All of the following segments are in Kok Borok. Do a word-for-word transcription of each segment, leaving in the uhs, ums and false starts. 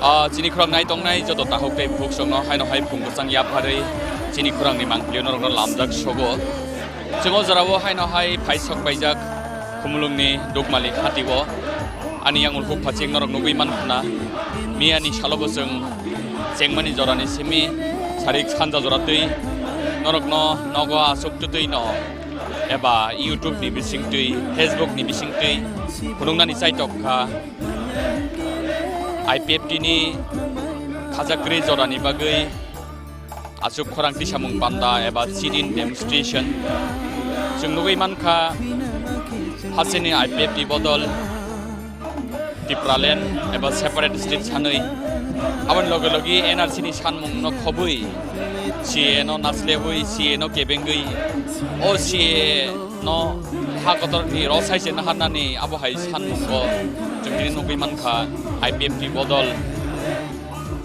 Ah, chini khorang nai tongnai joto takhuk tei bukhuk songno haino hai phung bwsang yapharwi chini khorangni mangpili norokno lamjak sogo. Chwng o jorao haino hai phai sok paijak Khumulwngni Dukmali hatio. Ani yang ulkhuk phachik norok nugwi mankha na. Miyani salo bo chwng chengmani jorani simi sarik sanja jora twi norokno nogo aswk twtwi no eba YouTube ni bisingtwi, Facebook ni bisingtwi phunuknani chaitok kha. I P F T ni khajakrwi jorani bagwi aswk khorang tisamung panda eba sit-in demonstration. Chwng nugwi mankha, hasteni I P F T bodol Tipraland eba separate state sanwi. Aboni loge loge N R C ni sanmungno khobwi, C A A no naslebwi, C A A no kebengwi, o C A A no ha kotorni rw sai se naharnani abo hai sanmungo chwng tini nugwi mankha, I P F T bodol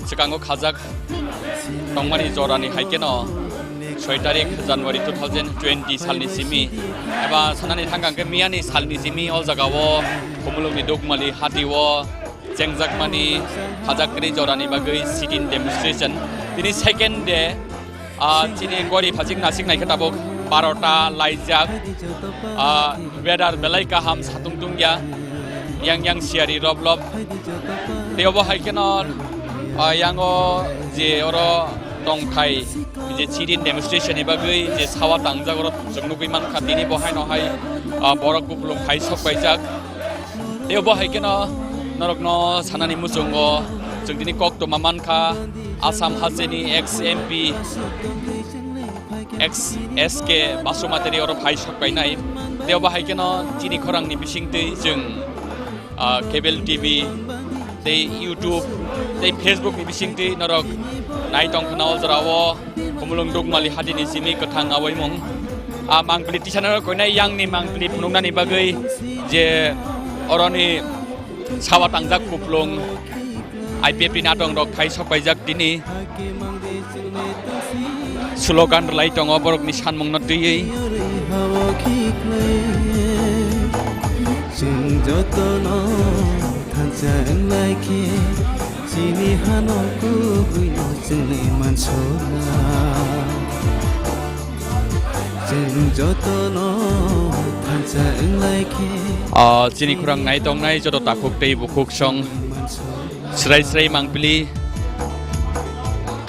swkango khajak tongmani jorani hai kheno soi tarik January two thousand twenty salni simi eba sanani thangkang khe miyani salni simi o jagao Khumulwngni Dukmali hatio chengjakmani khajakrwi jorani bagwi sit-in demonstration. Tini second day, ah, chini gori phachik nasik naikhe tabuk barota laijak, ah, weather belai kaham satung tungya, yang yang siyari rob lob. Tei obo hai kheno, ah, yango je oro tongthai je sit-in demonstration ni bagwi je sawa tangjak oro chwng nugwi mankha tini bo haino hai, ah, borok kupulung hai sok paijak. Tei bo hai kheno norokno sanani muchungo chwng tini kok toma mankha Assam hasteni ex M P, ex S K Basumatary oro phai sok painai. Tei bo hai kheno chini khorangni bisingtwi chwng, ah, cable T V tei YouTube tei Facebook ni bisingtwi norok nai tong khna o jorao. Khumulwng Dukmali hatini simi kwthang awaimung. A mangpili tisana koinai yangni mangpili phunuknani bagwi je oroni sawa tangjak kupulung I P F T ni atong rok phai sok paijak tini slogan rwlai tongo borokni sanmungno twiwi. Chwng jotono thansa wnglai khe chini hano kubui no chwngwi mansukha. Chwng jotono thansa wnglai khe. Ah, chini khorang nai tongnai joto takhuk tei bukhuk song srai srai mangpili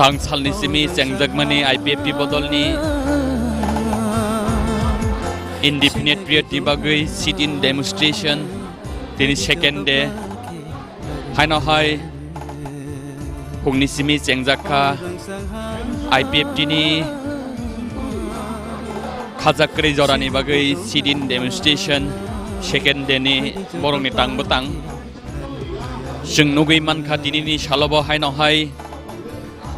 tang salni simi chengjakmani I P F T bodolni indefinite period ni bagwi sit-in demonstration tini second day. Haino hai phungni simi chengjak kha I P F T ni khajak kwrwi jorani bagwi sit-in demonstration second day ni borokni tang bwtang. Chwng nugwi mankha, tinini salobo haino hai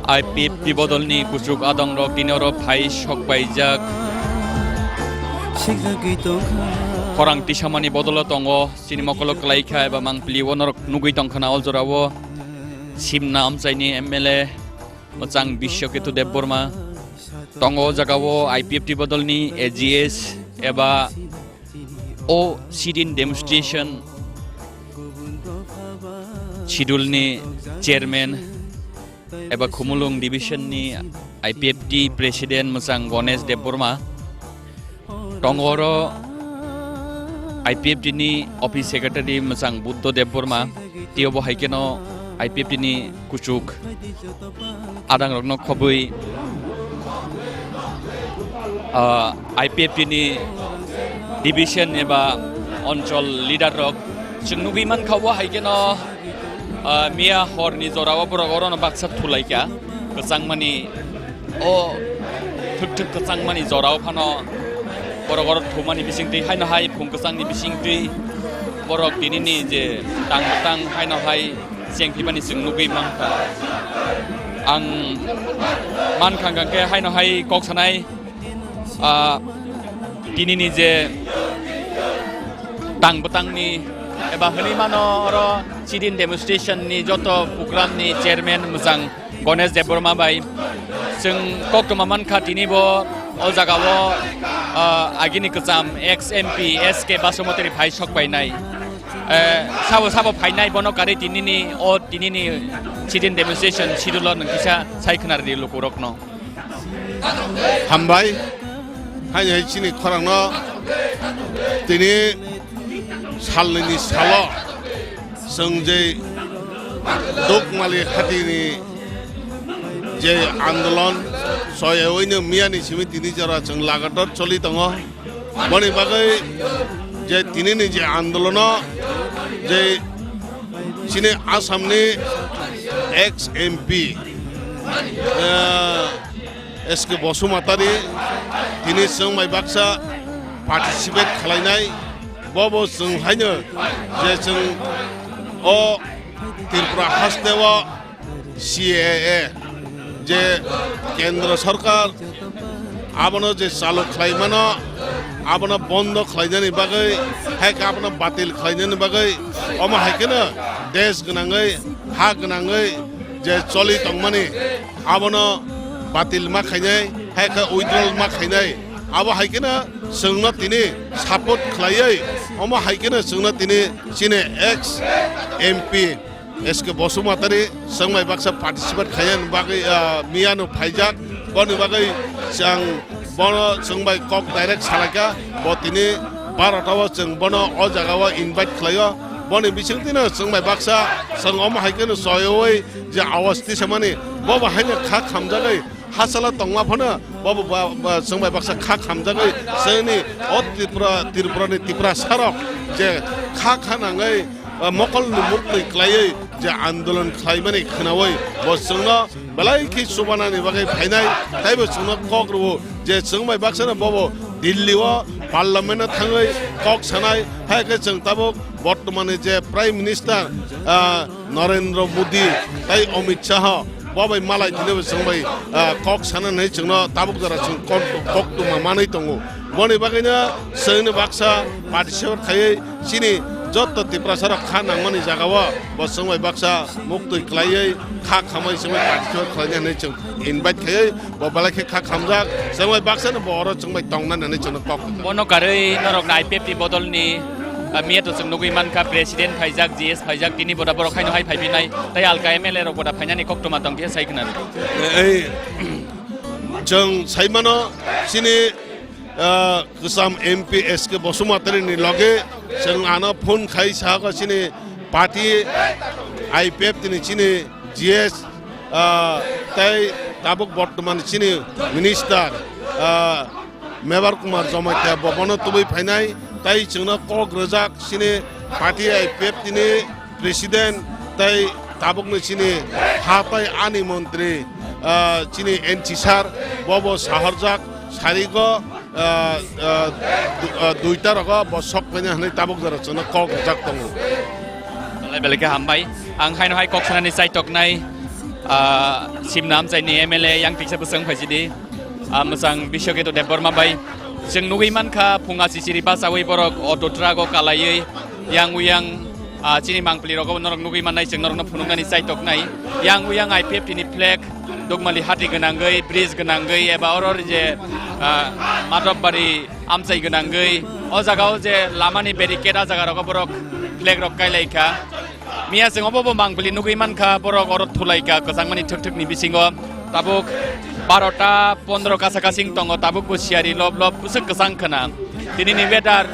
I P F T bodolni kuchuk adongrok tini oro phai sok paijak. Khorang tisamani bodolo tongo, chini mokolo kwlai kha eba mangpili o norok nugwi tongkha na o jorao. Simna amchaini M L A mwchang Biswaketu Debbarma tongo o jagao I P F T bodolni A G S eba o sit-in demonstration schedule ni chairman eba Khumulwng division ni I P F T president mwchang Ganesh Debbarma tongo oro, I P F T ni office secretary mwchang Buddho Debbarma, tei obo hai kheno I P F T ni kuchuk adangrokno khobwi, ah, I P F T ni division eba onchol leader rok chwng nugwi mankha. O hai kheno, ah, miya horni jorao borok orono baksa thulaikha, kwchangmani, o thwk thwk kwchangmani jorao phano borok oro thumani bisingtwi, haino hai phung kwchangni bisingtwi Borok tinini je tang bwtang haino hai chengphimani chwng nugwi mankha. Ang mankha hwnkhe haino hai kok sanai, ah, tinini je tang bwtangni eba hwnwi mano oro sit-in demonstration ni joto program ni chairman mwchang Ganesh Debbarma bai chwng koktwma mankha, tini bo o jagao, ah, agini kwcham ex M P S K Basumatary phai sok painai. Eh, sabo sabo phainai bono karwi tinini o tinini sit-in demonstration schedule o nwng kisa sai khwna rwdi lukurokno. Hambai, hai hai chini khorangno tini salnini salo chwng je Dukmali hatini je andolon soyaoino miyani simi tini jora chwng lagatar choli tongo. Boni bagwi je tinini je andolono je chini Assamni ex M P, eh, S K Basumatary tini chwng bai baksa participate khlainai, bobo chwng haino je chwng o Tripura hasteo C A A je Kendra Sarkar abono je chalu khlai mano, abono bondo khlainani bagwi, hai khe abono batil khlainani bagwi, omo hai kheno desh gwnangwi, ha gwnangwi je choli tongmani, abono batil ma khainai, hai khe withdrawal ma khainai. Abo hai kheno chwngno tini support khlaiwi, omo hai kheno chwngno tini chini ex M P S K Basumatary chwng bai baksa participate khaiyani bagwi, ah, miyano phaijak. Boni bagwi chwng bono chwng bai kok direct salaikha, bo tini barota o chwng bono o jaga o invite khlaio. Boni bisingtwino chwng bai baksa chwng omo hai kheno soyoi je awas tisamani, bo bo haino kha khamjagwi hachalo tongma phano bo bo ba, ba, chwng bai baksa kha khamjagwi chwngni o Tripura, Tripurani Tiprasarok je kha kha nangwi, ah, mokolni muktwi klaiwi je andolon khlaimani khwnawi bo chwngno belai khe chubanani bagwi phainai, taibo chwngno kok rwo je chwng bai baksano bobo Delhi o parliament o thangwi kok sanai, hai khe chwng tabuk bortomani je Prime Minister, ah, Narendra Modi tai Amit Shah bo bai malai tini bo chwng bai, ah, kok sana hinwi chwngno tabuk jora chwng kok, koktwma manwi tongo. Boni bagwino chwngno baksa participate khaiwi chini joto Tiprasarok kha nangmani jagao bo chwng bai baksa muktwi klaiwi kha khamwi chwng bai participate khlaina hinwi chwng invite khaiwi bo belai khe kha khamjak, chwng bai baksano bo oro chwng bai tongnani hinwi chwngno kok. Bono karwi norokno I P F T bodolni, ah, miya to chwng nugwi mankha, president phaijak, G S phaijak, tini boda borok haino hai phaiphinai, tei alka M L A rok boda phainani koktwma tongkhe sai khna rw. Ei, chwng saimano chini, ah, kwcham M P S K Basumatary ni loge chwng ano phone khai sahaka chini party I P F T ni chini G S, ah, tei tabuk bortoman chini minister, ah, Mebar Kumar Jamatia bo bono tubui phainai, tei chwngno kok rwjak chini party I P F T ni president tei tabukni chini ha tei ani montri, ah, chini N C sir bo bo sahorjak sarigo, ah, ah, du-, ah, duita rogo bo sok paina hinwi tabuk jora chwngno kok rwjak tongo. Belai belai khe hambai. Ang haino hai kok sanani chaitoknai, ah, Simna amchaini M L A yang tiksa bwswng phaisidi. Ah, mwchang Biswaketu Debbarma bai. Chwng nugwi mankha, phunga chichiri bachawi borok auto truck o kalaiwi yang uyang, ah, chini mangpili rogo norok nugwi mannai, chwng norokno phunuknani chaitoknai. Yang uyang I P F T ni flag, Dukmali hati gwnangwi, bridge gwnangwi, eba oro je, ah, Madhobari amchai gwnangwi, o jagao je lamani barricade, a jaga rogo borok flag rok kailaikha. Miya chwng obo bo mangpili nugwi mankha, borok oro thulaikha kwchangmani thwk thwkni bisingo. Tabuk barota pondro kasa kasing tongo, tabuk bo siyari lob lob bwswk kwchang khna. Tinini weather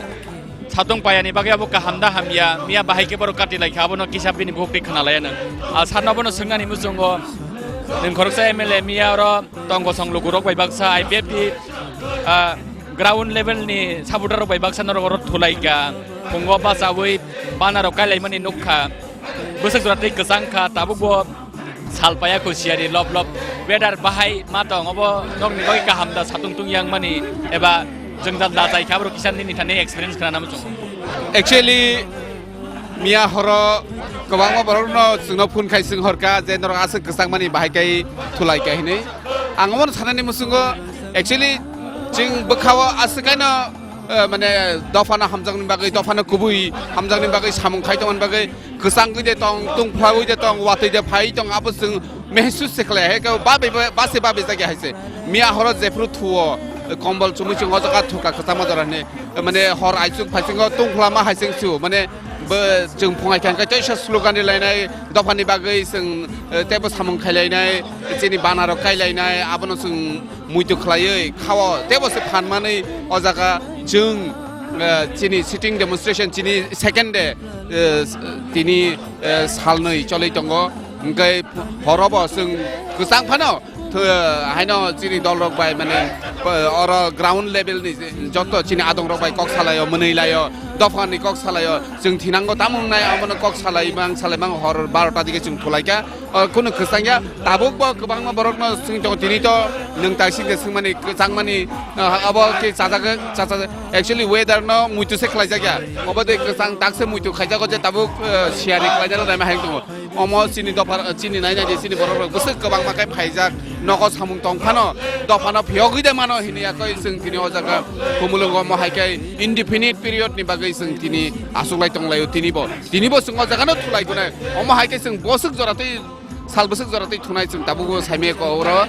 satung payani bagwi abo kaham da hamya, miya bahai khe borok kati laikha, abono kisa bini bukhuk twi khna laiya nwng. A sanno bono swngnani muchungo nwng khoroksa M L A miya oro tong kosong lukurok bai baksa I P F T, ah, ground level ni supporter rok bai baksa norok oro thulaikha, phungo bachawi bana rok kailaimani nukha, bwswk jora tei kwchang kha, tabuk bo sal paya kho siyari lob lob, weather bahai ma tong, obo nokni bagwi kaham da satung tung yang mani eba jwngjal da chai kha, aborok kisa nini thani experience khna nang muchung. Actually, Miya horo kwbangma borokno chwngno phone khai swng horkha je norok aswk kwchangmani bahai kai thulai kha hinwi. Ang omono sanani muchungo actually chwng bwkhao aswk kaino, eh, mane dophano hamjakni bagwi, dophano kubui hamjakni bagwi samung khai tongmani bagwi kwchangwi de tong, tungphlaiwi de tong, watwi de phai tong, abo chwng mehsus se khlai hai khe babe, base babe jagya hai se. Miya horo jephru thuo, kombol chumui chwng o jaga thukha kwchangma jora hinwi, mane hor aichuk phaichungo tungphlama hai chwng su, mane bo chwng phungai kha hwnkhe teisa slogan rilainai, dophani bagwi chwng, eh, teibo samung khailainai, chini banarok kailainai, abono chwng muitu khlaiwi khao, teibo se phanmani o jaga chwng, eh, chini sitting demonstration, chini second day, eh, tini, eh, salnwi choli tongo, hwnkhe horobo chwng kwchang phano, Tho-, haino chini dolrok bai, mane, oro ground level ni joto chini adongrok bai kok salaio, mwnwi laio, dophani kok salaio, chwng thinango tamo wngnai, omono kok salai mang, salai mang, hor barota dige chwng thulaikha. O, kunu kwchangya, tabuk bo kwbangma borokno swng tongo, tini to nwng taisik de swngmani, kwchangmani, ah, abo khe chajak, chajak, actually weather no muitu se khlaijakya, obo de kwchang tak se muitu khaijago je tabuk, eh, siyari khlaina rw naima hai tongo. Omo chini dopha, chini nai nai di, chini borok rok bwswk kwbangma khe phaijak, nogo samung tong phano, dophano phiyogwi de mano hinwi yakwi chwng tini o jaga Khumulwngo omo hai khe indefinite period ni bagwi chwng tini achuklai tonglaio tini bo. Tini bo chwng o jaga no thulai tonai. Omo hai khe chwng bwswk jora twi, sal bwswk jora twi thunai chwng tabuk bo saimaya kok oro.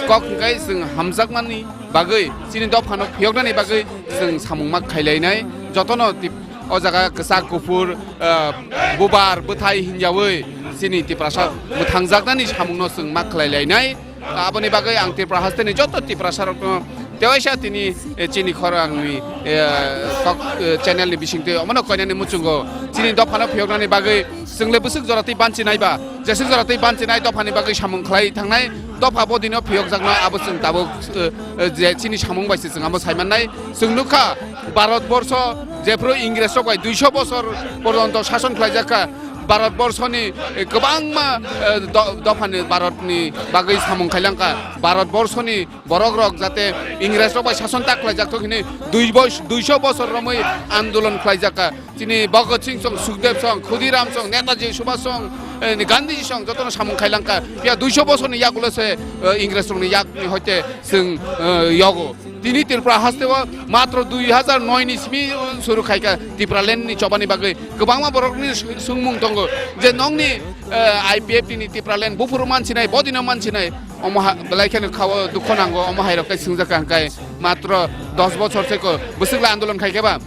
Kok hwnkhe chwng hamjakmani bagwi, chini dophano phiyoknani bagwi chwng samung ma khailainai. Jotono tip-, o jaga kwchak kuphur, ah, bubar bwthai hinjawi chini Tiprasa mwthangjaknani samungno chwng ma khlailainai. Aboni bagwi ang Tripura hasteni joto Tiprasarokno tewaisa tini, eh, chini khorangni, eh, kok, eh, channelni bisingtwi omono koinani muchungo chini dophano phiyoknani bagwi chwngle bwswk jora twi banchi naiba, jeswk jora twi banchi nai dophani bagwi samung khlai thangnai, dopha bo dino phiyokjakno abo chwng tabuk, eh, eh, je chini samung bai se chwng abo sai mannai. Chwng nukha, Bharat borsho jephru Ingres rok bai duiso bosor porjonto sason khlaijak kha, Bharat borshoni, eh, kwbangma, eh, do-, dophani Bharatni bagwi samung khailangkha. Bharat borshoni borok rok jate Ingres rok bai sason ta khlaijak thok hinwi dui bos-, duiso bosor romwi andolon khlaijak kha. Chini Bhagat Singh song, Sukhdev song, Khudiram song, Netaji Subhas song, eh, ni Gandhiji song jotono samung khailangkha. Phiya duiso bosorni yagulo se, eh, Ingres rokni yakni hoite chwng, eh, yogo. Tini Tripura hasteo matro dui hajar noi ni simi suru khaikha Tipraland ni chobani bagwi. Kwbangma borokni sw-, swngmung tongo je nongni, eh, I P F T ni Tipraland buphuru mansinai, bodino mansinai. Omo ha-, belai kheno khao dukho nango, omo hai rok khe swngjak kha hwnkhe matro dos bochor seko bwswk lai andolon khaikhe ba.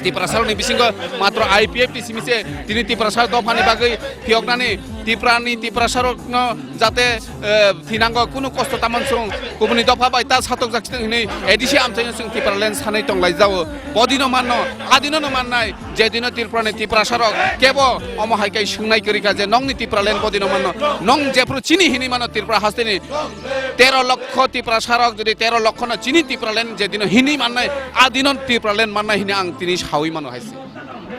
Tiprasarokni bisingo matro I P F T simi se tini Tiprasa dophani bagwi phiyoknani Tiprani Tiprasarokno jate, eh, thinango kunu kosto tamon chwng kubuni dopha bai ta satokjak sitwng hinwi A D C amchaino chwng Tipraland sanwi tonglaijao. Bodino manno, adino no mannai, jedino Tripurani Tiprasarok kebo omo hai kai swngnai kwrwi kha je nongni Tipraland bodino manno, nong jephru chini hinwi mano Tripura hasteni tero lokho Tiprasarok jodi tero lokhono chini Tipraland jedino hinwi mannai, adino Tipraland mannai hinwi ang tini sawi mano hai se.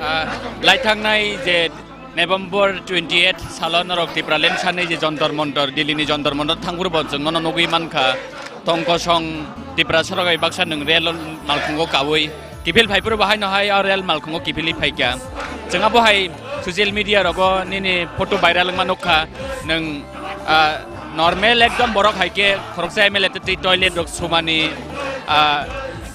Ah, laithangnai je November twenty eight salo norok Tipraland sanwi je Jontor Montor, Delhi ni Jontor Montor thangphuru bo chwng nono nugwi mankha, tongkosong Tiprasarok bai baksa nwng rel malkhungo kaui kiphil phaiphuru bo haino hai o rel malkhungo kiphilwi phaikha. Chwng abo hai social media rogo nini photo viral wngma nukha, nwng, ah, normal ekdom borok hai khe khoroksa M L A twi toilet rok sumani, ah,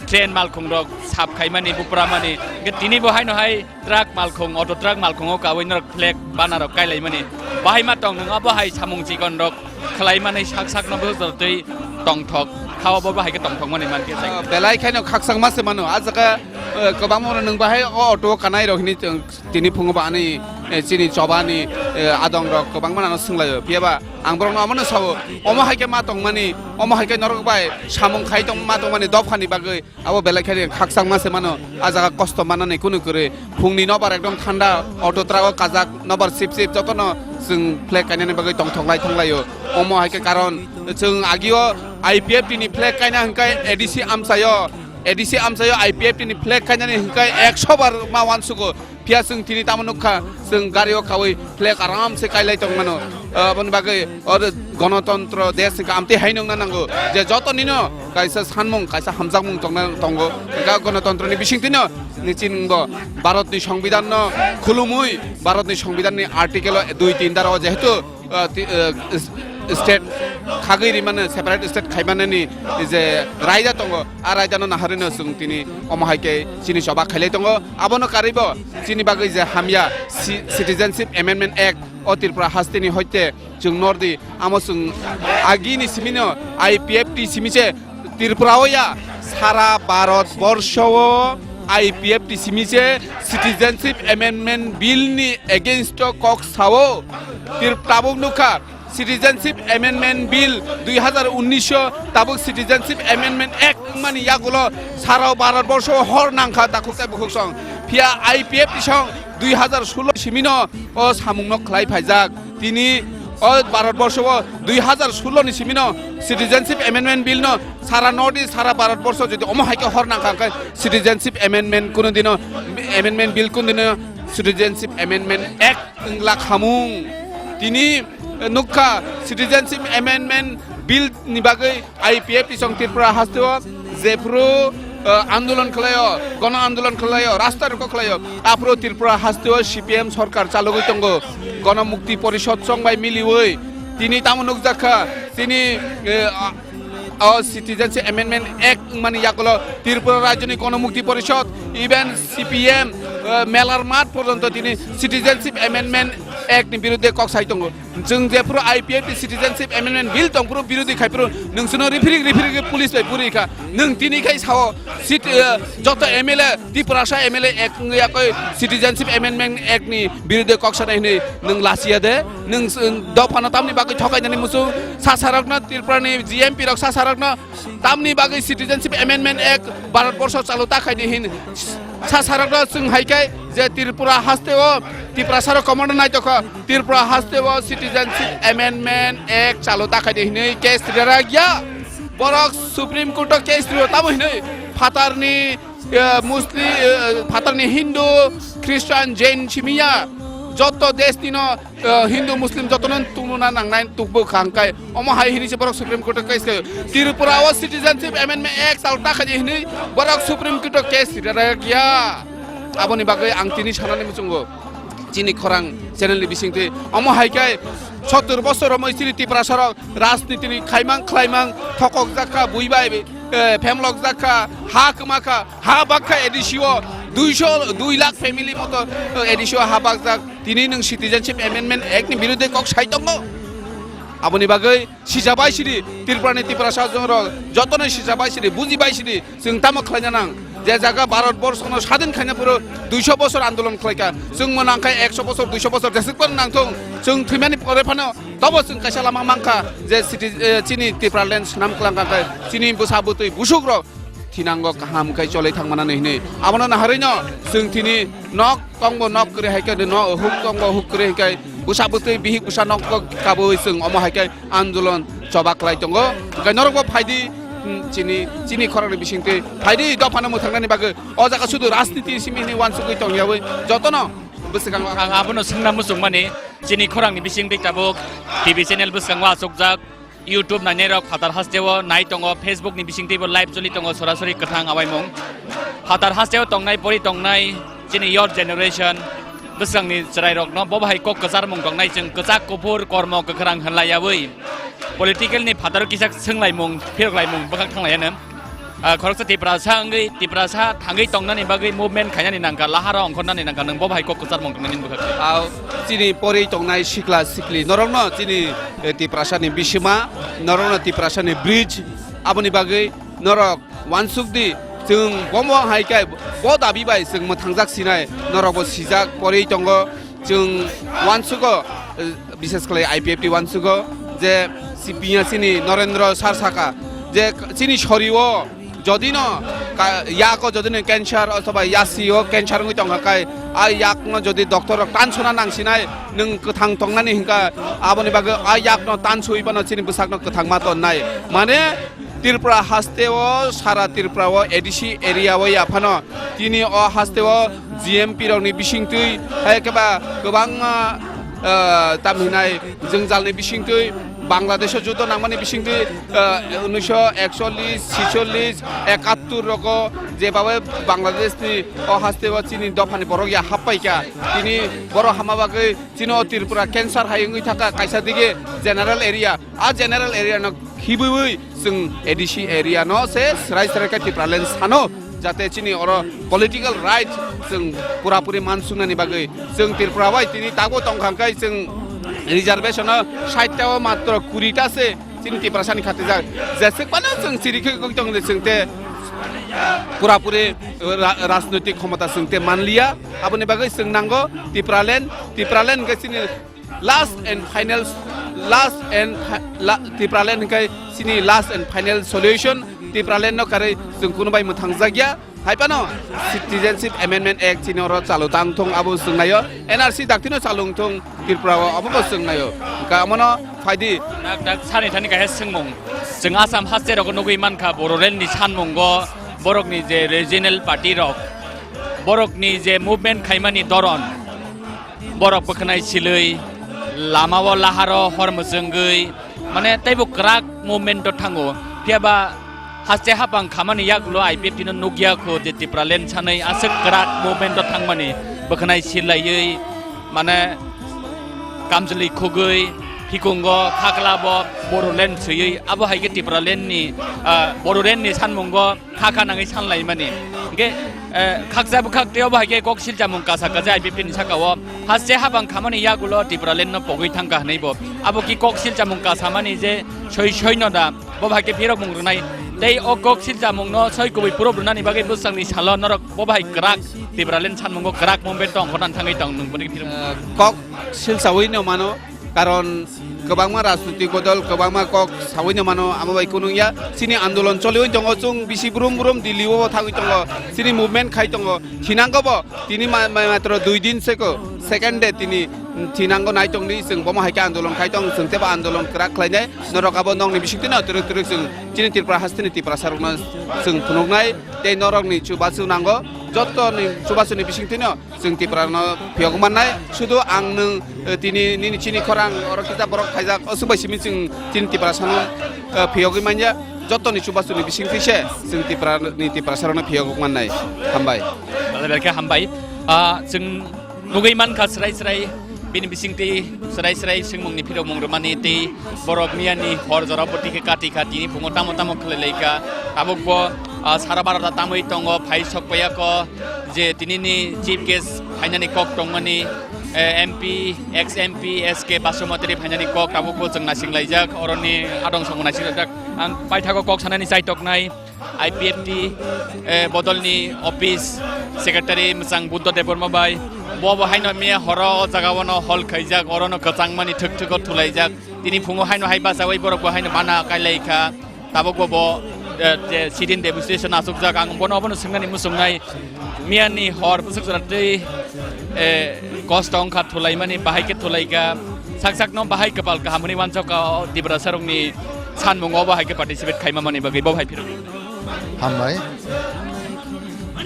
train malkhung rok sap khaimani, bupramani. Hwnkhe tini bo haino hai truck malkhung, auto truck malkhungo kaui norok flag banner rok kailaimani. Bahai ma tong nwng abo hai samung chikon rok khlaimani sak sak no bwswk twi tongthok. Khao bo bahai khe tongthokmani mankhe. Ah, belai khaino khakchangma se mano. Ah jaga, eh, kwbangma nwng bahai o auto o kanai rok hinwi tong-, tini phungo bo ani, eh, chini chobani, eh, adong rok kwbangma nano swnglaio. Phiya ba ang borokno omono sao, omo hai khe ma tongmani, omo hai khe norok bai samung khai tong ma tongmani dophani bagwi. Abo belai khe khakchangma se mano, ah jaga kosto manani kunu kwrwi. Phungni nobar ekdom thanda, auto truck o kajak, nobar sip sip jotono chwng flag kainani bagwi tongthok lai thanglaio. Omo hai khe karon chwng agio I P F T ni flag kaina hwnkhe A D C amchaio, A D C amchaio I P F T ni flag kainani hwnkhe ekso bar ma uansugo. Phiya chwng tini tamo nukha, chwng gari o kaui flag aram se kailai tongmano. Aboni bagwi oro gonotontro desh hwnkhe amtwi hai nungna nango je joto nino kaisa sanmung, kaisa hamjakmung tongna tongo. Hwnkhe gonotontroni bisingtwino ni chini bo Bharatni Songbidanno khulumui, Bharatni Songbidanni article o dui tin dara o jehetu ah, ti-, ah, s-, state khagwi rimani, separate state khaimanani je raida tongo, a raidano naharino chwng tini omo hai khe chini choba khailai tongo. Abono karwibo chini bagwi je hamya ci-, Citizenship Amendment Act o Tripura hasteni hoite chwng nordi, amo chwng agini simino I P F T simi se Tripura o ya, sara Bharat borsho o I P F T simi se Citizenship Amendment Bill ni against o kok sao. Tir-, tabuk nukha, Citizenship Amendment Bill dui hazar unnish o tabuk Citizenship Amendment Act wngmani yagulo sara Bharat borsho o hor nangkha takhuk tei bukhuk song. Phiya I P F T song dui hazar sullo simino o samungno khlai phaijak. Tini o Bharat borsho o dui hazar sullo ni simino Citizenship Amendment Bill no sara North East, sara Bharat borsho jodi omo hai khe hor nangkha, hwnkhe Citizenship Amendment kuno dino, Amendment Bill kuno dino Citizenship Amendment Act wngla khamung. Tini nukha Citizenship Amendment Bill ni bagwi I P F T song Tripura hasteo jephuru, eh, andolon khlaio, gono andolon khlaio, rasta roko khlaio, aphuru Tripura hasteo C P M sorkar chalogwi tongo. Gono Mukti Porishod song bai miliwi tini tamo nukjakha, tini, eh, a-, o Citizenship Amendment Act wngmani yagulo Tripura Rajyoni Gono Mukti Porishod, even C P M, eh, melar mat porjonto tini Citizenship Amendment Act ni birudhe kok sai tongo. Chwng jephuru I P F T Citizenship Amendment Bill tongphuru birodhi khaiphuru nwng chwngno riphirik riphirik police bai puri kha. Nwng tini khai sao sit, eh, joto M L A, Tiprasa M L A ek wngya koi Citizenship Amendment Act ni birodhi kok sanai hwnwi nwng lachiya de. Nwng s-, dophano tamni bagwi thokainani muchung sasarokno, Tripurani G M P rok sasarokno tamni bagwi Citizenship Amendment Act Bharat borsho chalu ta khaidi hin sasarokno chwng hai khe je Tripura hasteo Tiprasarok komono naitokha. Tripura hasteo Citizenship Amendment Act chalu ta khaidi hinwi case rwjakya. Borok Supreme Court o case rwo tamo hinwi phatarni, eh, Muslim, eh, phatarni Hindu, Christian, Jain simiya joto desh nino, eh, Hindu, Muslim jotono tungna nangnai tukbo khangkai. Omo hai hinwi se borok Supreme Court o case khayo. Tripura o Citizenship Amendment Act chalu ta khaidi hinwi borok Supreme Court o case rwjakya. Aboni bagwi ang tini sanani muchungo. Chini khorang channel ni bisingtwi omo hai khe sottor bosor romwi chini Tiprasarok rajniti ni khaimang khlaimang thokok jakha, bui bai, eh, phemlok jakha, ha kwma kha, ha bak kha A D C o duisho, dui lakh family moto, eh, A D C o ha bak jak. Tini nwng Citizenship Amendment Act ni birudhe kok sai tongo. Aboni bagwi sijabai sidi, Tripura ni Tiprasa rok jotono sijabai sidi, bujibai sidi. Chwng tamo khlaina nang? Je jaga Bharat borshono sadin khaina phuru duisho bosor andolon khlaikha. Chwng mwnang khai ekso bosor, duisho bosor jeswk phano nangthung. Chwng thwimani pore phano tobo chwng kaisa lama mankha je city, eh, chini Tipraland swnam kwlangkha khe chini bwsa bwtwi busukrok thinango kaham khai cholai thangmanani hinwi. Abono naharwino chwng tini nok tongbo nok kwrwi hai khe no, huk tongbo huk kwrwi hai khe bwsa bwtwi bihik bwsa nok kabui chwng omo hai khe andolon choba khlai tongo. Hwnkhe norokbo phaidi, mm, chini, chini khorangni bisingtwi phaidi dophano mwthangnani bagwi. O jaga sudu rajniti simi hinwi uansugwi tongyawi jotono bwswkango. Ang abono swngna muchungmani, chini khorangni bisingtwi tabuk T V channel bwskango achukjak, YouTube nainairok phatar hasteo nai tongo, Facebook ni bisingtwibo live choli tongo, sorasori kwthang awaimung. Phatar hasteo tongnai, pori tongnai, chini your generation, bwswkangni chwrairokno bo bahai kok kwcharmung tongnai, chwng kwchak kuphur kormo kwkhwrang hwnlaiyawi political ni phataro kisa swnglaimung, phiroklaimung bwkhak thanglaiya no. Ah, khoroksa Tiprasa wngwi, Tiprasa thangwi tongnani bagwi movement khainani nangkha, lahara ongkhornani nangkha, nwng bo bahai kok kwcharmung tongnani bwkhak. Aw, chini pori tongnai sikla sikli norokno chini, eh, Tiprasa ni bisima, norokno Tiprasa ni bridge, aboni bagwi norok uansuk di, chwng bomo hai khe bo dabi bai chwng mwthangjak sinai, norokbo sijak porwi tongo. Chwng uansugo, eh, bishes khlai I P F T uansugo je si-, biya chini Narendra sir saka je chini sorio jodi no ka-, yago jodi no cancer othoba yasi o cancer wngwi tongkha khe, a yakno jodi doctor rok tansona nangsinai, nwng kwthang tongnani hinkha, aboni bagwi a yakno tansoi phano chini bwsakno kwthangma tonnai. Mane, Tripura haste o, sara Tripura o A D C area o ya phano tini o haste o G M P rokni bisingtwi, hai khe ba kwbangma, ah, tam hinai jwngjalni bisingtwi, Bangladesh o judo nangmani bisingtwi, ah, unnisho ekchollish, sichollish, ekattor rogo jebabe Bangladesh ni o haste o chini dophani borok ya happai kha. Tini borok hama bagwi chini o Tripura cancer hai wngwi thaka kaisa dige general area. A general area no khibiwi chwng A D C area no se srai srai khe Tipraland sano, jate chini oro political right chwng pura puri man sungnani bagwi chwng Tripura bai tini tabuk tongkha hwnkhe chwng reservation o sait ta o matro kuri ta se chini Tiprasani khatijak. Jeswk phano chwng chiri khe gwi tong de chwng te pura puri ra-, rajnoitik khomota chwng te manliya. Aboni bagwi chwng nango Tipraland, Tipraland hwnkhe chini last and final, last and fi-, la-, Tipraland hwnkhe chini last and final solution. Tipraland no karwi chwng kunu bai mwthangjakya. Hai phano Citizenship Amendment Act chini oro chalu tang thung abo chwng naio, N R C daktino chalu wng thung Tripura o abo bo chwng naio. Hwnkhe amono phaidi. Dak dak sani thani kaisa swngmung. Chwng Assam haste rogo nugwi mankha Bodoland ni sanmungo borokni je regional party rok, borokni je movement khaimani doron, borok bwkhanai silwi, lama o laharo hor mwchwngwi, mane teibo kwrak movement o thango. Phiya ba haste hapang khamani yagulo I P F T no nukya kho je Tipraland sanai aswk kwrak movement o thangmani, bwkhanai silaiwi, mane kamchwlwi khugwi, phikungo khaklabo Bodoland swiwi, abo hai khe Tipraland ni, ah, Bodoland ni sanmungo kha kha nangwi sanlaimani. Hwnkhe, eh, khaksa bwkhak tei obo hai khe kok silchamung kasa kasa I P F T ni saka o haste hapang khamani yagulo Tipraland no pogwi thangkha hwnwi bo. Abo ki kok silchamung kasamani je soi soi no da, bo hai khe phirok mung rwnai. Tei o kok silchamung no soi kubui purub rwnani bagwi bwsakni salo norok bo hai kwrak Tipraland sanmungo kwrak movement tong khornan thangwi tong nung boni phirok. Eh, kok silchawi no mano. Karon kwbangma rajnitik bodol, kwbangma kok sawi no mano, amo bai kunung ya. Chini andolon choliwi tongo, chwng bisi brum brum Delhi o thangwi tongo, chini movement khai tongo. Thinango bo, tini ma-, ma-, matro dui din seko, second day tini thinango nai tongdi, chwng bomo hai khe andolon khai tong, chwng tebo andolon kwrak khlainai. Norok abo nokni bisingtwi no twrwk twrwk chwng chini Tripura hasteni Tiprasa rokno chwng phunuknai, tei norokni chubachu nango, jottoni chubachuni bisingtwi no chwng Tiprano phiyok mannai. Sudu ang nwng, eh, tini nini chini khorang oro kisa borok khaijak, o chwng bai simi chwng chini Tiprasano, eh, phiyogwi manya. Jottoni chubachuni bisingtwi se chwng Tiprani Tiprasarokno phiyok mannai. Hambai. Belai belai khe hambai. Ah, chwng nugwi mankha srai srai bini bisingtwi srai srai swngmungni phirokmung rwmani tei borok miyani hor jorao bwtwi khe kati kha tini phungo tamo tamo khlai lai kha. Tabuk bo, ah, sara barota tamwi tongo, phai sok paiya kho. Je tinini chief guest phainani kok tongmani, eh, M P, ex M P S K Basumati phainani kok tabuk bo chwng naising laijak, oroni adong songo naising laijak. Ang paithago kok sanani chaitoknai I P F T, eh, bodolni office secretary mwchang Buddha Debbarma bai. Bo bo haino miya horo o jaga o no hol khaijak, oro no kwchangmani thwk thwk o thulaijak. Tini phungo haino hai bachaui borok bo haino bana kailai kha. Tabuk bo bo, eh, je sit-in demonstration achukjak, ang bono obono swngnani muchungnai, miyani hor bwswk jora tei, eh, kosto wngkha thulaimani, bahai khe thulaikha, sak sakno bahai kwpal kaham hwnwi uansukha o Tiprasarokni sanmungo bo hai khe participate khaima mani bagwi bo hai phirok. Hambai.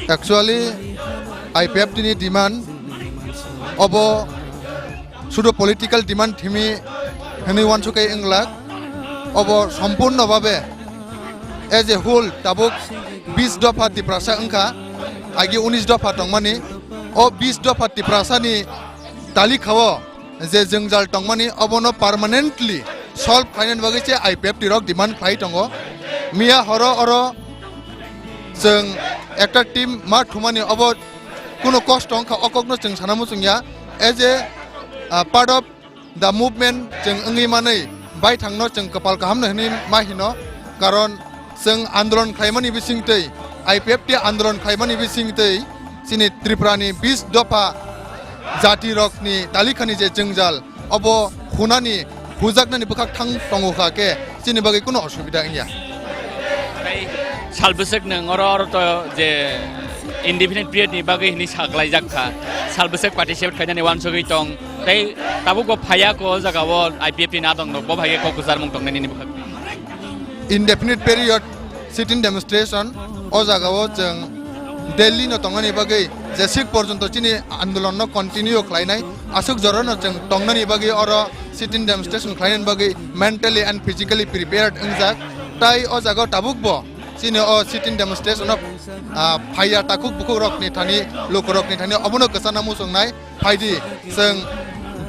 Actually, I P F T ni demand obo sudu political demand thimi hwnwi uansukha wnglak. Obo sompurno babe as a whole tabuk bis dopha Tiprasa wngkha, agi unis dopha tongmani. O bis dopha Tiprasani talikha o je jwngjal tongmani obono permanently solve khlainani bagwi se I P F T rok demand khlai tongo. Miya horo oro chwng ekta team ma thumani obo kuno kosto wngkha, o kokno chwng sana muchungya. As a, ah, part of the movement chwng wngwi manwi baithangno chwng kwpal kahamno hwnwi ma hino, karon chwng andolon khlaimani bisingtwi, I P F T andolon khlaimani bisingtwi chini Tripurani bis dopha jatirokni talikhani je jwngjal, obo hunani hujaknani bwkhak thang tongo kha khe chini bagwi kuno osubida wngya. Tei sal bwswk nwng oro, oro to je indefinite period ni bagwi hwnwi saklaijak kha, sal bwswk participate khainani uansugwi tong, tei tabuk bo phaiya kho o jaga o I P F T ni adong rok, bo bai khe kok kwcharmung tongnai nini bwkhak? Indefinite period sit-in demonstration o jagao chwng Delhi no tongnani bagwi jesik porjonto chini andolon no continue khlainai, aswk jora no chwng tongnani bagwi oro sit-in demonstration khlainani bagwi mentally and physically prepared wngjak. Tai o jagao tabuk bo chini o sit-in demonstration o, ah, phaiya takhuk bukhuk rokni thani, lukurokni thani obono kwchana muchungnai. Phaidi, chwng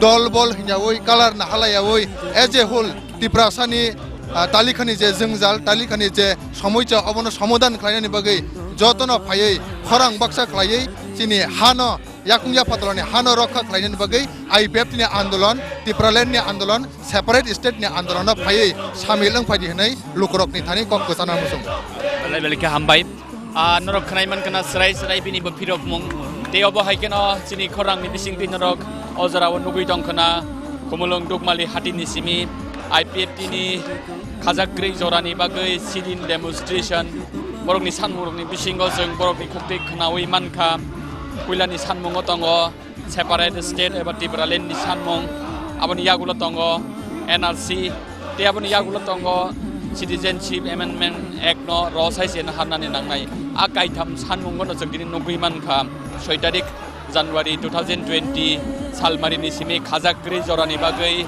dol bol hinyawi, kalar nahalaiyawi, as a whole, Tiprasani, ah, talikhani je jwngjal, talikhani je somoicha, obono somodan khlainani bagwi jotono phaiwi khorang baksa khlaiwi chini hano, yakung yaphatalani hano rokha khlainani bagwi I P F T ni andolon, Tipraland ni andolon, separate state ni andolono phaiwi samil wng phaidi hwnwi lukurokni thani kok kwchana muchung. Belai belai khe hambai. Ah, norok khwnai mankha na srai srai bini bo phirokmung. Tei obo hai kheno chini khorangni bisingtwi norok o jorao nugwi tongkha na Khumulwng Dukmali hatini simi I P F T ni khajak kwrwi jorani bagwi sit-in demonstration. Borokni sanmungrokni bisingo chwng borokni khuktwi khwnawi mankha. Puilani sanmungo tongo separate state eba Tipraland ni sanmung, aboni yagulo tongo N R C, tei aboni yagulo tongo Citizenship Amendment Act no rw sai se naharnani nangnai. A kaitham sanmungo no chwng tini nugwi mankha, soi tarik January two thousand twenty salmarini simi khajak kwrwi jorani bagwi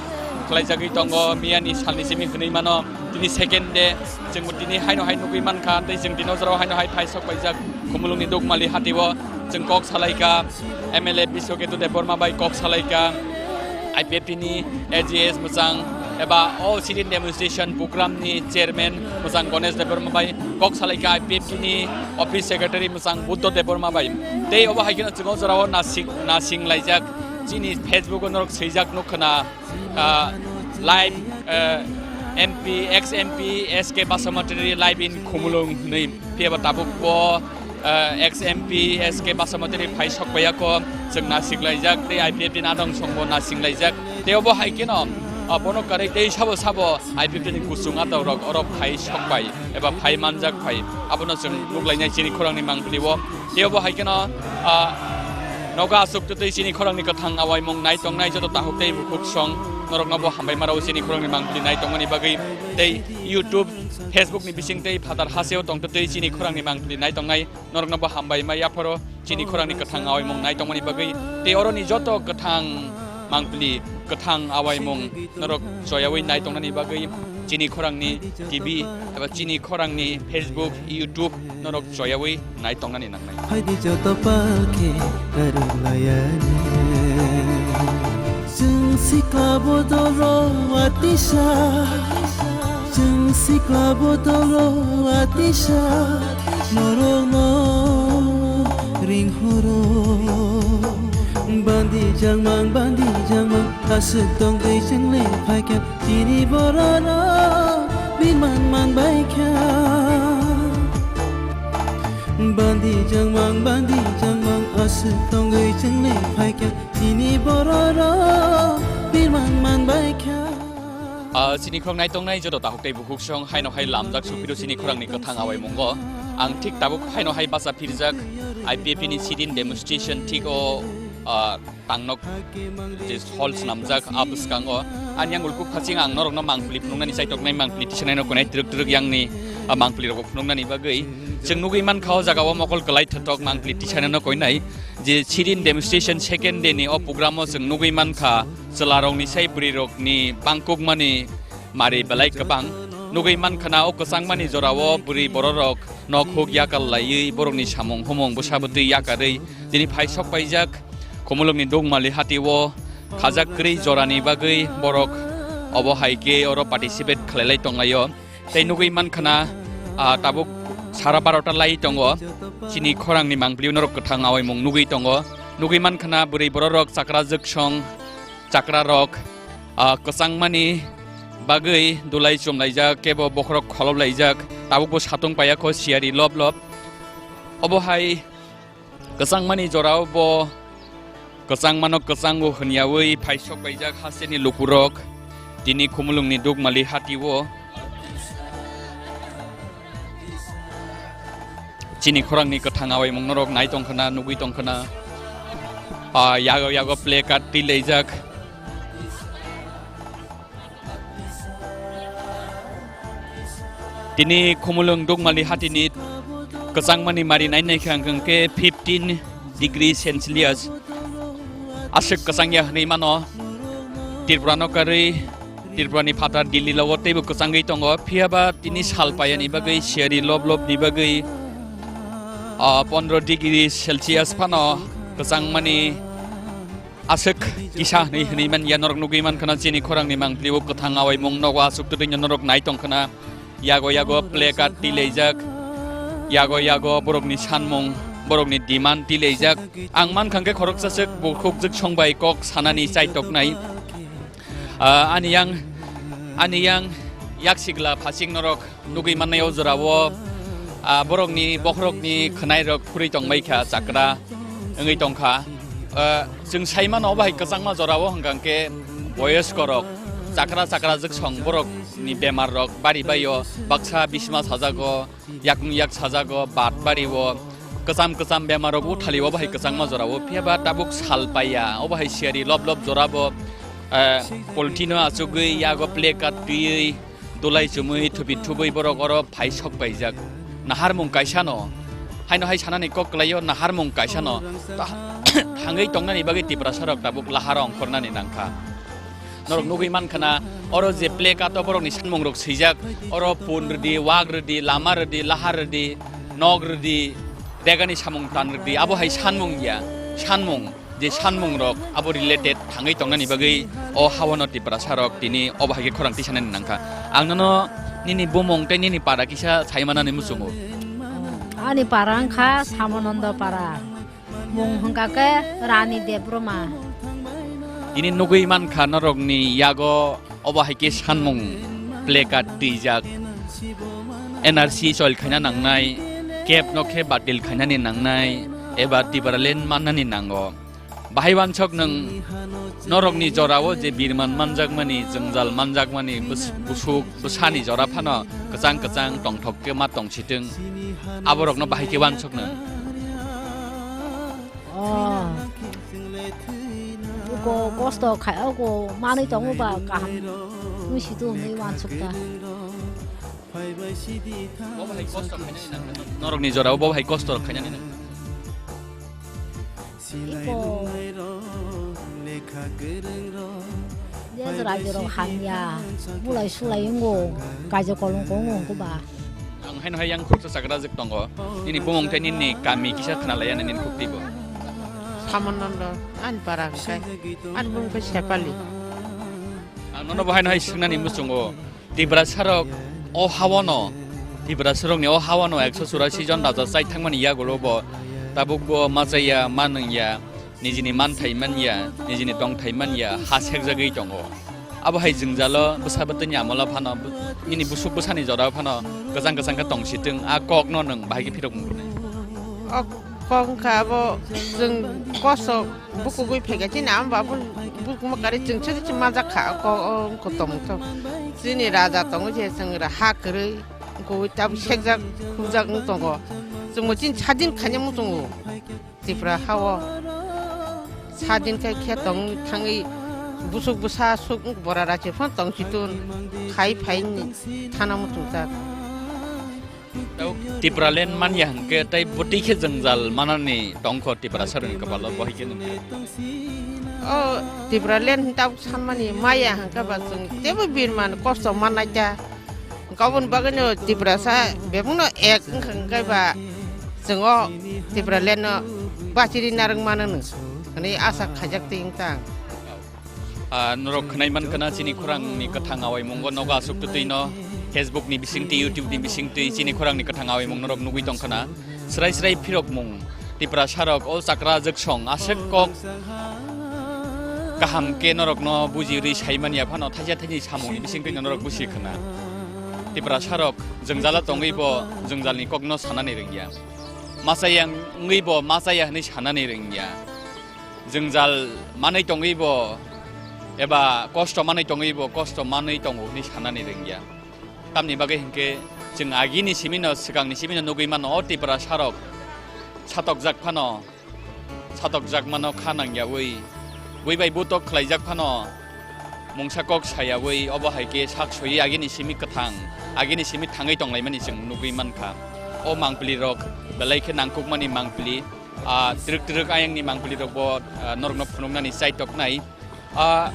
khlaijagwi tongo, miyani salni simi hwnwi mano. Tini second day, chwngbo tini haino hai nugwi mankha, tei chwng tini o jorao haino hai phai sok paijak Khumulwngni Dukmali hatio chwng kok salaikha, M L A Biswaketu Debbarma bai kok salaikha, I P F T ni A G S mwchang eba o sit-in demonstration program ni chairman mwchang Ganesh Debbarma bai kok salaikha, I P F T ni office secretary mwchang Buddha Debbarma bai. Tei obo hai kheno chwng o jorao nasik, nasing laijak, chini Facebook o norok swijak nukha na, ah, live, ah, M P, ex M P S K Basamatiri live in Khumulwng hwnwi. Phiya ba tabuk bo, ah, ex M P S K Basamatiri phai sok paiya kho, chwng nasik laijak tei I P F T ni adong songbo nasing laijak. Tei obo hai kheno, ah, bono karwi tei sabo sabo I P F T ni kuchung adong rok oro phai sok pai eba phai manjak phai. Abono chwng nuk lainai chini khorangni mangpili o. Tei obo hai kheno, ah, nogo aswk twi chini khorangni kwthang awaimung nai tongnai joto takhuk tei bukhuk song norokno bo hambai maro chini khorangni mangpili nai tongmani bagwi tei YouTube, Facebook ni bising tei phatar haseo tong twi chini khorangni mangpili nai tongnai norokno bo hambai ma yapharo chini khorangni kwthang awaimung nai tongmani bagwi tei oroni joto kwthang mangpili kwthang awaimung norok choyawi nai tongnani bagwi chini khorangni T V eba chini khorangni Facebook, YouTube norok choyawi nai tongnani nangnai. Phaidi joto palki narwk layani. Chwng sikla bodolo atisa, chwng sikla bodolo atisa, norokno ringhoro. Bandi jangmang, bandi jangmang, aswk tongwi chwngni phaikha. Chini bororok birman man bai kha. Bandi jangmang, bandi jangmang, aswk tongwi chwngni phaikha. Chini bororok birman man bai kha. Ah, chini khorang nai tongnai joto takhuk tei bukhuk song haino hai lamjak suphiro chini khorangni kwthang awaimungo. Ang thik tabuk haino hai bacha phirjak I P F T ni sit-in demonstration thik o, ah, tangnok je hall swnamjak a bwskango. Ani yang ulkuk phaching ang norokno mangpili phunuknani chaitoknai mangpili tisanai no konai twrwk twrwk yangni, ah, mangpili rokbo phunuknani bagwi. Chwng nugwi mankha o jaga o mokol kwlai thotok mangpili tisanai no koinai. Je sit-in demonstration second day ni o program o chwng nugwi mankha chwla rokni sai bwrwi rokni bangkukmani mari belai kwbang. Nugwi mankha na o kwchangmani jora o bwrwi bororok nok huk yakal laiwi borokni samung humung bwsa bwtwi yakarwi tini phai sok paijak Khumulwngni Dukmali hati o khajak kwrwi jorani bagwi borok obo hai khe oro participate khlailai tonglaio. Tei nugwi mankha na, ah, tabuk sara barota lai tongo. Chini khorangni mangpili norok kwthang awaimung nugwi tongo. Nugwi mankha na bwrwi bororok chakra jwksong, chakra rok, ah, kwchangmani bagwi dulai chumlaijak, kebo bokhorok kholoplaijak, tabukbo satung paiya kho siyari lob lob. Obo hai kwchangmani jorao bo kwchangmano kwchango hwnyawi phaisok paijak hasteni lukurok tini Khumulwngni Dukmali hatio. Chini khorangni kwthang awaimung norok nai tongkhwna, nugwi tongkhwna. Ah, yago yago play card twilaijak. Tini Khumulwng Dukmali hatini kwchangmani mari nai naikha hwnkhe fifteen degree Celsius. Aswk kwchangya hwnwi mano. Tripura no karwi Tripura ni phatar Delhi logo teibo kwchangwi tongo. Phiyaba tini sal payani bagwi siyari lob lob ni bagwi, ah, pondro degree Celsius phano kwchangmani aswk kisa hwnwi hwnwi man ya. Norok nugwi man khana chini khorang ni mangpili o kwthang awaimung nogo aswk twtwi norok nai tong khana. Yago yago placard tilaijak, yago yago borokni sanmung, borokni demand tilaijak. Ang mankha hwnkhe khoroksa swk bukhukjwk songbai kok sanani chaitoknai. Ah, ani yang, ani yang yaksigla phasing norok nugwi mannai o jorao, ah, borokni bokhorokni khwnairok phurwi tongbai kha chakra wngwi tongkha. Ah, chwng sai mano obo hai kwchangma jorao hwnkha hwnkhe boyoskorok chakra chakra jwksong borok ni bemar rok bari bai o, baksa bisma sajago, yakung yak sajago, bat bari o, kwcham kwcham bemar rok uthali o, bahai kwchangma jora o, phiya ba tabuk sal paiya, o bahai siyari lob lob jora bo, eh, polti no achugwi, yago placard twiwi, dulai chumui, thupi thubui borok oro phai sok paijak. Naharmung kaisa no, haino hai sanani kok kwlai o, naharmung kaisa no, ta-, thangwi tongnani bagwi Tiprasa rok tabuk lahar ongkhornani nangkha. Norok nugwi mankha na, oro je placard o borokni sanmungrok swijak, oro pun rwdi, wak rwdi, lama rwdi, lahar rwdi, nok rwdi, degani samung tan rwdi, abo hai sanmung ya, sanmung, je sanmungrok abo related thangwi tongnani bagwi o hawano Tiprasa rok tini obo hai khe khorang tisanani nangkha. Ang nono nini bumung tei nini para kisa sai manani muchungo. Ani para wngkha Samananda para. Mung hwnkha khe Rani Debroma. Tini nugwi mankha norokni yago obo hai khe sanmung placard twijak. N R C soil khaina nangnai, cab no khe batil khainani nangnai, eba Tipraland mannani nango. Bahai wansok nwng norokni jorao je birman manjakmani, jwngjal manjakmani, bus-, busuk bwsani jora phano kwchang kwchang tongthok khe ma tong sitwng, aborokno bahai khe wansok nwng. Oh. Uko kosto khai, uko manwi tongo ba kaham wngsi tu hwnwi wansuk ta. Bo bahai kosto khainani nang. Norokni jorao bo bahai kosto rok khainani nang. Iko. Je raijorok hamya, bulai sulai wngo, kaijo kolong kolong wngo ba. Ang haino hai yang khuksa sakra jek tongo. Nini bumung tei nini kami kisa khna laiya nini khukti bo. Samananda, ani para hwnkhe, ani bumung khe Sepali. Ang nono bo haino hai swngnani muchungo. Tiprasa rok o hawano, Tiprasa rokni o hawano ekso churasi jon raja chai thangmani yagulo bo tabuk bo ma chaya, ma nungya, nijini manthai manya, nijini tongthai manya, ha sekjagwi tongo. Abo hai jwngjalo bwsa bwtwini amolo phano, nini busuk bwsani jorao phano kwchang kwchang khe tong sitwng, a kokno nwng bahai khe phirok mung rwnai. O kok wngkha abo chwng kosto bukugwi phaikha chini ama babu bukuma kari chwng chwng chwng majak kha o kok o wngkha tongmung to. Chini raja tongo je chwng ra ha kwrwi wngkha tabuk sekjak khukjak wng tongo. Chwngbo chini sadin khaina muchungo. Tripura hao sadin khai khe tong thangwi busuk bwsa suk bora rachi phano tong chitun khai phai ni thana muchungjak. Tipraland manya hwnkhe tei bwtwi khe jwngjal manani tongkho Tiprasa rokni kwpalo bo hai khe nung. O Tipraland tabuk sanmani maya hwnkhe ba chwng teibo birman kosto mannai ta. Aboni bagwino Tiprasa bebakno ek wngkha hwnkhe ba chwng o Tipralandno bachiri narwk mano hwnwi asa khaijak twi wngtang. Ah, norok khwnai man khna chini khorangni kwthang awaimungo nogo aswk twtwino Facebook ni bisingtwi, YouTube ni bisingtwi chini khorangni kwthang awaimung norok nugwi tong khna. Srai srai phirokmung Tiprasa rok o chakra jwksong aswk kok kaham khe norokno buji rwi sai manya phano thaisa thaini samungni bisingtwi norok busi khna. Tiprasa rok jwngjalo tongwi bo jwngjalni kokno sanani rwngya. Machaya wngwi bo machaya hwnwi sanani rwngya. Jwngjal manwi tongwi bo eba kosto manwi tongwi bo kosto manwi tongo hwnwi sanani rwngya. Tamni bagwi hinkhe chwng agini simino, swkangni simino nugwi mano, o Tiprasa rok satokjak phano, satokjak mano kha nangyawi, bui bai butok khlaijak phano mungsa kok sayawi, obo hai khe sak sowi agini simi kwthang agini simi thangwi tonglaimani chwng nugwi mankha. O mangpili rok belai khe nangkukmani mangpili, ah, twrwk twrwk ayangni mangpili rokbo, ah, norokno phunuknani chaitoknai. Ah,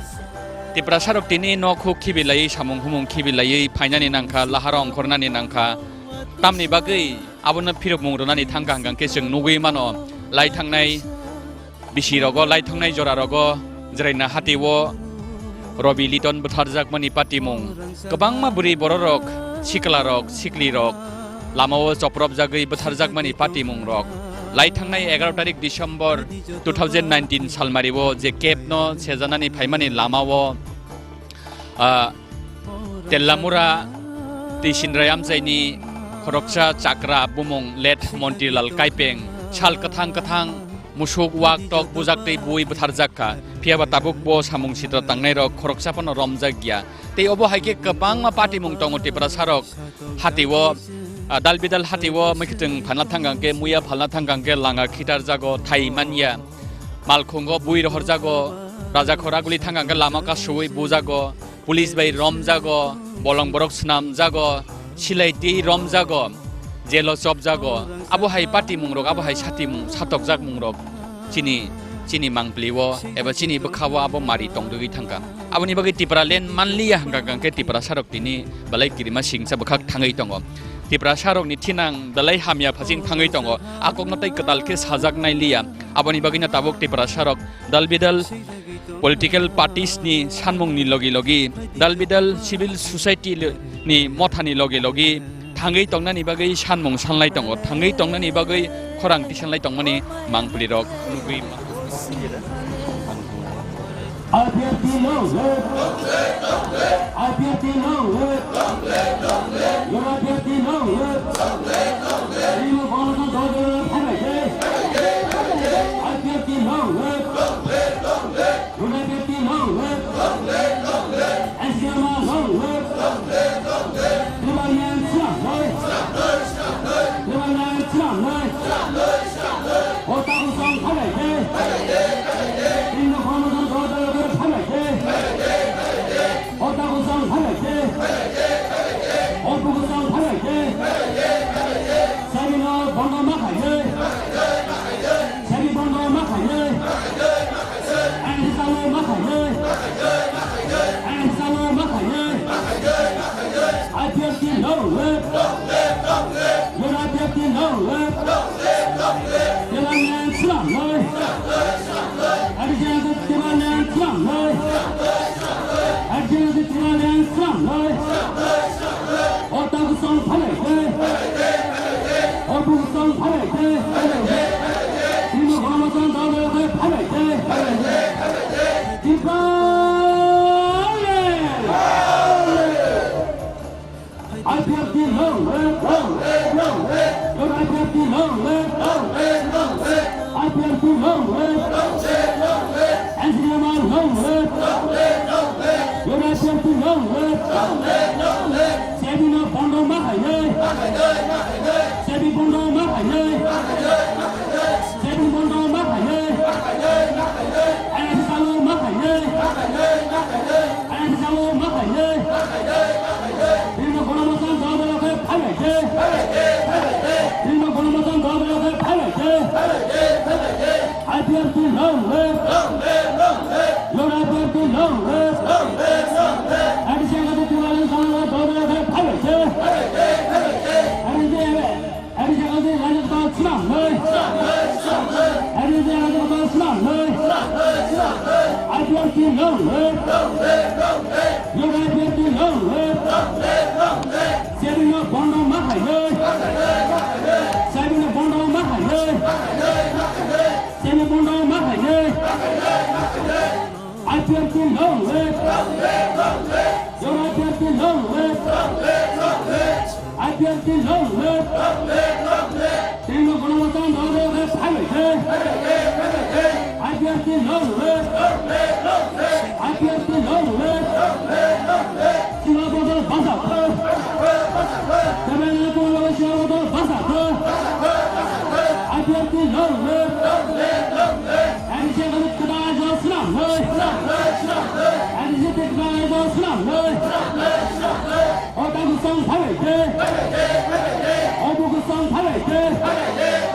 Tiprasa rok tini nok huk khibilaiwi, samung humung khibilaiwi phainani nangkha, lahara ongkhornani nangkha. Tamni bagwi abono phirokmung rwnani thangkha hwnkha khe chwng nugwi mano, lai thangnai bisi rogo, lai thangnai jora rogo, Jeraina hati o Robi Liton bwtharjakmani patimung, kwbangma bwrwi bororok, siklarok, siklirok, lama o chopropjagwi bwtharjakmani patimung rok. Lai thangnai egaroh tarik December two thousand nineteen salmari o je cab no sejanani phaimani lama o, ah, Tellamura Twi Sindra Amchaini khoroksa chakra bumung late Montilal Kaipeng sal kwthang kwthang musuk wak tok bujak twi bui bwtharjak kha. Phiya ba tabuk bo samung sitra tangnai rok khoroksa phano romjak ya. Tei obo hai khe kwbangma patimung tongo Tiprasa rok hati o, ah, dal bidal hati o, mwkhwtwng phalna thangkha hwnkhe, muya phalna thangkha hwnkhe, langa khitar jago, thai manya, malkhungo bui rohor jago, raja khora guli thangkha hwnkhe, lama kasuwi bujago, police bai romjago, bolong borok swnamjago, silai twi romjago, jelo chopjago. Abo hai patimung rok, abo hai satimung, satokjakmung rok chini, chini mangpili o eba chini bwkha o abo mari tongdogwi thangkha. Aboni bagwi Tipraland manliya hwnkha hwnkhe Tiprasa rok tini belai kirima singsa bwkhak thangwi tongo. Tiprasa rokni thinang belai hamya phasing thangwi tongo. A kokno tei kwtal khe sajak nai liya. Aboni bagwino tabuk Tiprasa rok dal bidal political parties ni sanmung ni logi logi, dal bidal civil society ni motha ni logi logi, thangwi tongnani bagwi sanmung sanlai tongo, thangwi tongnani bagwi khorang tisanlai tongmani mangpili rok nugwi ma-, I P F T long live! I P F T long live! Your I P F T long live! Tini Congress dol dol phabai de! I P F T long live! Your I P F T long live! S D M long live! Tipraland swnamnai! Tipraland swnamnai! O takusong phabai de! Tini Congress dol dol phabai de! O takusong phabai de! O bukusong phabai de! Sabino bondo ma khainai! Sabi bondo ma khainai! Ang salo ma khainai! Ang salo ma khainai! I P F T long live! Your I P F T long live! Tipraland swnamnai! Adisana Tipraland swnamnai! Adisana Tipraland swnamnai! O takusong phabai de! O bukusong phabai de! Tini Congress dol dol phabai de! Tipraland! I P F T long live, long live, long live. Your I P F T long live, long live, long live. I P F T long live, long live, long live. S D M long live, long live, long live. Your I P F T long live, long live, long live. Sabi no bondo ma khainai, ma khainai, ma khainai. Sabi bondo ma khainai, ma khainai, ma khainai. Sebi bondo ma khainai. Ang salo ma khainai. Ang salo ma khainai. Tini Congress dol dol khe phabai de. Tini Congress dol dol khe phabai de. I P F T long live. Your I P F T long live. Adisana Tipraland swnamnai dol dol khe phabai de. Adisana Adisana Rajya Sabha swnamnai. Adisana Rajya Sabha swnamnai. I P F T long live. Your I P F T long live. Sebi no bondo ma khainai. Sebi no bondo ma khainai. Sebi bondo ma khainai. I P F T long live! Your I P F T long live! I P F T long live! Tini Congress dol dol khe phabai de. I P F T long live! I P F T long live! Sima bodol basa kho. Tebelna tebelna sima bodol basa kho. I P F T long live. Ani se kami kata aja swnamnai. Ani se kami kata aja swnamnai. O takusong Phalai de. Obo kwchang phalai de.